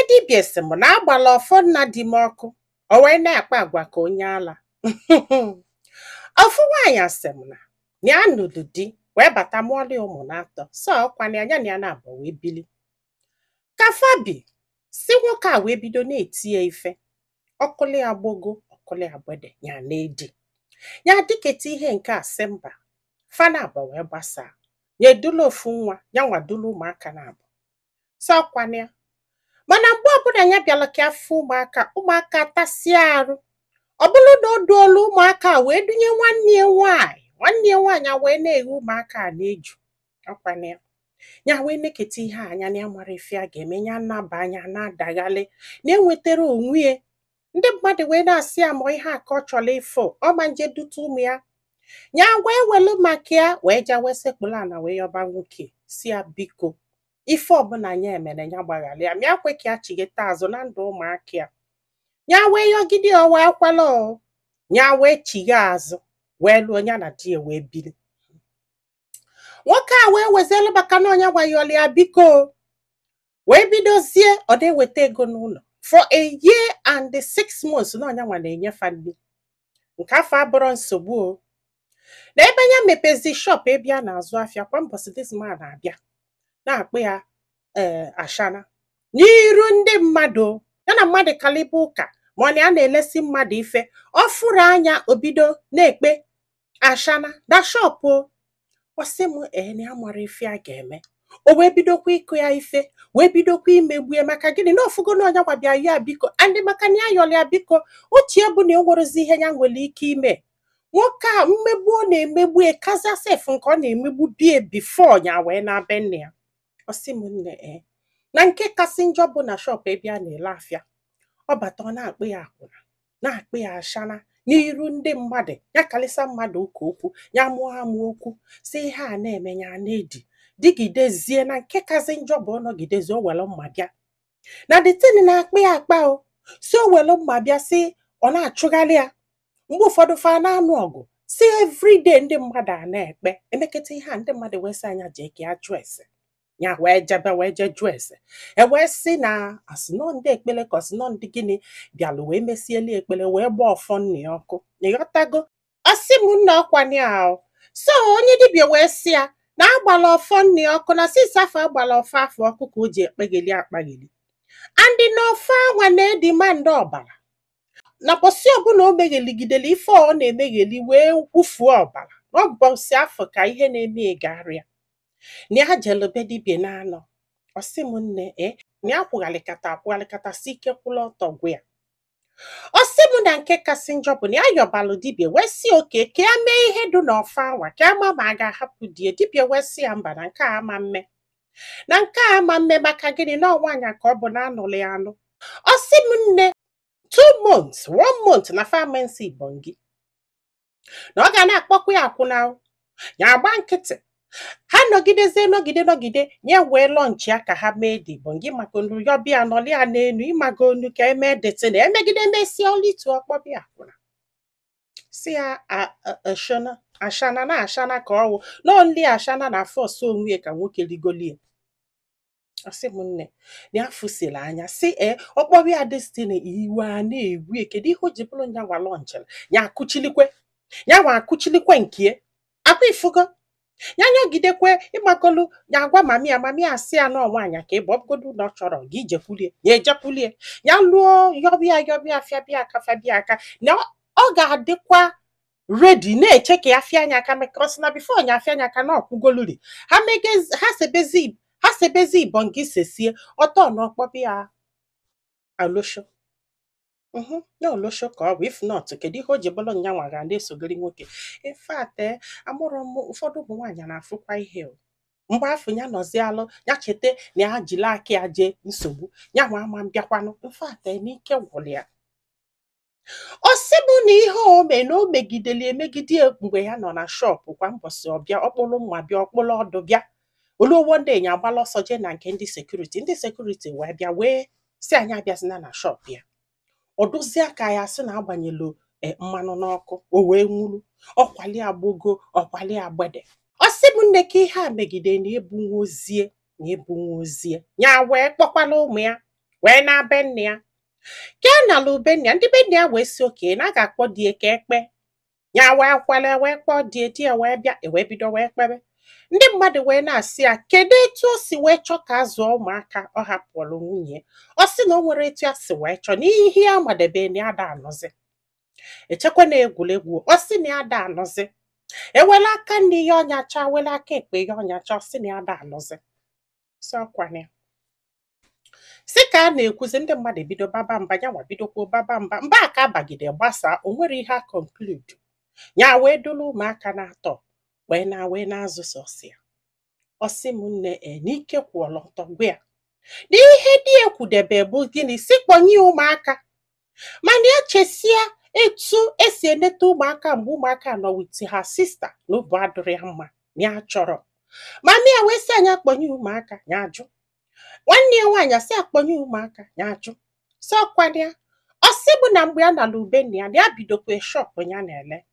Dibịa sị m na agbala ọfọ nna di m ọkụ, o wee na-akpa agwa ka onye ala. Ofu nwaanyị sị m na ya nụrụ di wee bata mụọla ya ụmụ na-atọ, so ọkwana ya na ya na-abụ wee bili ka fabi si. Nwoke a wee bido na-eti ya ife, ọkụli ya gbogo, ọkụli ya gbede, ya na-edi ya dịketa ihe nke a, sị mba. Fana abụọ wee gbasaa, ya edula ofu nwa ya, nwa dula ụmụaka na abụ, so ọkwana ya. Mana mgbe ọbụla ya bịala ka afọ ụmụaka, ụmụaka tasịa arụ, ọ bụrụ na o duola ụmụaka a wee dunye nwanne ya nwaanyị, nwanne ya nwaanyị a wee na-eghe ụmụaka a na-eju ọkwana ya. Ya wee neketa ihe a anya na ya mara ife a ga-eme ya, naba anya na-adaghalị na-enwetara onwe ya. Ndị mmadụ wee na-asị ya ma ihe a ka ọ chọrọ ịfụ, ọ ma nje dute ụmụ ya. Ya wee welu maka ya wee jee wee sekpụrụ ala wee yọba nwoke, si ya biko, ife ọbụla ya emere ya gbaghara ya, ma ya kwe ka ya chigheta azụ na ndụ ụmụaka ya. Ya wee yọgide ya, wee kwela o. Ya wee chigha azụ, wee lụọ ya na di ya wee biri. Nwoke a wee wezielu maka na ọnya gwayọrọ ya biko, wee bidozie ọ na-eweta ego n'ụlọ for a year and 6 months, na ọnya nwa na-enyefa nri. Nke afọ abụrọ nsogbu o, na ebe ya mepezi shop ebe a na-azụ afịa, kwa mbọsị this man na-abịa na-akpụ ya ee ashana n'iru ndị mmadụ, ya na mmadụ kaliba ụka, ma ọ na ya na-elesi mmadụ ife ọ fụrụ anya, obido na-ekpe ashana na shop o. Ọ sị m ee, na ya mara ife a ga-eme. O wee bidokwa ịkụ ya ife, wee bidokwa imegbu ya. Maka gịnị? Na ofugo na ọnya gwabịa ya biko, andị maka na ya yọrọ ya biko, ochie bụ na e nwerozi ihe ya nwere ike ime. Nwoke a, mmegbu ọ na-emegbu ya kaza sef nke ọ na-emegbu bie before ya wee na be nne ya. Ọ sị m nne, ee, na nke kasị njọ bụ na shop ebe a na-ele afịa, ọ bata, ọ na-akpụ ya akwụna, na-akpụ ya ashana n'iru ndị mmadụ, ya kalịsa mmadụ ụka okwu, ya mụọ amụ okwu, si ihe a na-eme ya na-edi dịgidezie. Na nke kasị njọ bụ ọ nọgidezie, o were mma bịa na the thing na-akpị ya akpa o, si o were mma bịa, si ọ na-achụgharị ya. Mgbe ụfọdụ fa na-anụ ọgụ, si everyday ndị mmadụ a na-ekpe emeketa ihe a. Ndị mmadụ wee sị anya jee ka ya jụọ ese, ya wee jebe, wee jee jụọ ese, e wee sị na asị nọ ndị ekpele ka ọsị nọ ndị gịnị bịalụ wee mesieli ekpele, wee gbaa ọfọ nna ya ọkụ. Ịghọtago? Ọsị m nna, ọkwanye ahụ so onye dibịa wee sị ya na agbala ọfọ nna ya ọkụ, na since afọ agbala ọfọ afọ ọkụ ka o ji ekpegheli akpagheli, andị na ọfọ anwa na-edimandị ọbara, na bọsị ọbụla o megheligidere ife ọ na-emegheli wee kwufuo ọbara, na ọ bọsị afọ ka ihe na-eme garịa. Na ya jelube dibịa na-anọ. Ọsị m nne, e na ya kwughalikata akwughalikata si ike kwụla ọtọ gwụ ya. Ọ sị m na nke kasị njọ bụ na ya yọbalụ dibịa wee sị oke ka ya mee ihe dị n'ọfọ anwa, ka ama ma a ga-ahapụ die. Dibịa wee sị ya mba, na nke a ama mme, na nke a ama mme. Maka gịnị? Na ọnwaanyị ka ọ bụ na anụlụ ya anụ. Ọ sị m nne, 2 months, one month na pharmacy ibongi, na ọ ga na-akpọkwa ya akwụna, ya agba nkịtị. Ha nọgidezie, nọgide, nọgide, nye wee launch ya ka ha mee dị ibongi maka onu yọbịa nọlị ya n'enu ịmaga onu ka emee detin emegide mesie olitu ọkpọbịa akwụna, si ya ashana ashana na ashana ka ọwụ na only ashana na force onwe ya ka nwoke ligolie. Ọsị m nne, na ya fụsịrị anya si ee, ọkpọbịa destiny iwe a na-ewu ya. Kedu ihe o ji bụrụ nya nwa launchịrị ya, akụchilikwe ya nwa, akụchilikwe nke akwa ifugo ya, nyọgidekwe ịgbagolu ya, agwa mami ya, mami ya asị ya na nwaanyị ka ịbụ ọbụgodu na ọ chọrọ gị ijekwulie ya, ejekwulie ya, lụọ yọbịa yọbịa, fịabịa aka, fịabịa aka, na ọ ga-adịkwa ready na-eche ka ya fịa anya aka, maka ọ sị na before nya afịa anya aka na ọkwụgoluri ha megezi ha, sebezi ha, sebezi ibongi sesie ọtọ na ọkpọbịa alosho na olosho ka ọ bụ. If not, kedu ihe o ji bụrụ nyanwa ga na-esogori nwoke? In fact, amụrụ m ụfọdụ ụmụ nwaanyị na-afụkwa ihe o. Mgbe afọ ya nọzi alụ ya, cheta na ya jiri aka ya jee nsogbu ya nwa ama mbịakwanụ. In fact, n'ike gwụrụ ya. Ọ sị m na ihe o mee na o megideli emegide ya mgbe ya nọ na shop, kwa mbọsị ọbịa ọkpụrụ mma bịa, ọkpụrụ ọdụ bịa oluowo ndị nya agbala ọsọ jee na nke ndị security. Ndị security wee bịa wee si anyị abịazina na shop ya. Ọ dozie aka ya sị na agbanyelu mmanụ n'ọkụ, o wee nwuru ọkwali agbogo, ọkwali agbede. Ọ sị m nne, ka ihe a megide na ebunwozie na ebunwozie ya, wee kpọkwala ụmụ ya. Wee na be nne ya ka a nala ube nne ya, ndị be nne ya wee si oke na a ga-akpọ die ka ekpe ya, wee kwele wee kpọọ die. Die wee bịa, e wee bido wee kpebe. Ndị mmadụ wee na-asị ya, kedu etu o si wee chọọ ka a zụọ ụmụaka ọ hapụrụ nwunye? Ọ sị na o nwere etu ya si wee chọọ n'ihe ya madebe na ya da anụzi echekwa na egwuregwu. Ọ sị na ya da anụzi, ewela aka nne ya ọnyacha, wela aka ekpe ya ọnyacha. Ọ sị na ya da anụzi. Sị ọkwana ya sị ka a na-ekwuzi, ndị mmadụ ebido baba mba, ya nwa bidokwuo baba mba. Mba a ka abagide gbasaa, o nwere ihe a conclude ya wee dolu ụmụaka na-atọ wee na wee na-azụ sọsị ya. Ọ sị m, nne, e n'ike kwụọla ọtọ gwa ya na ihe di ya kwudebe bụ gịnị, si kpọnye ụmụaka, mana ya chesia etu esi eneta ụmụaka mgbe ụmụaka nọ with her sister na obu adịrị ya mma, na ya chọrọ. Mama ya wee sị anyị akpọnye ụmụaka, ya ajụ. Nwanne ya nwaanyị asị akpọnye ụmụaka, ya ajụ. Sị ọkwana ya. Ọ sị bụ na mgbe ya nala ube nna ya, na ya bidokwa shop ya na-ele.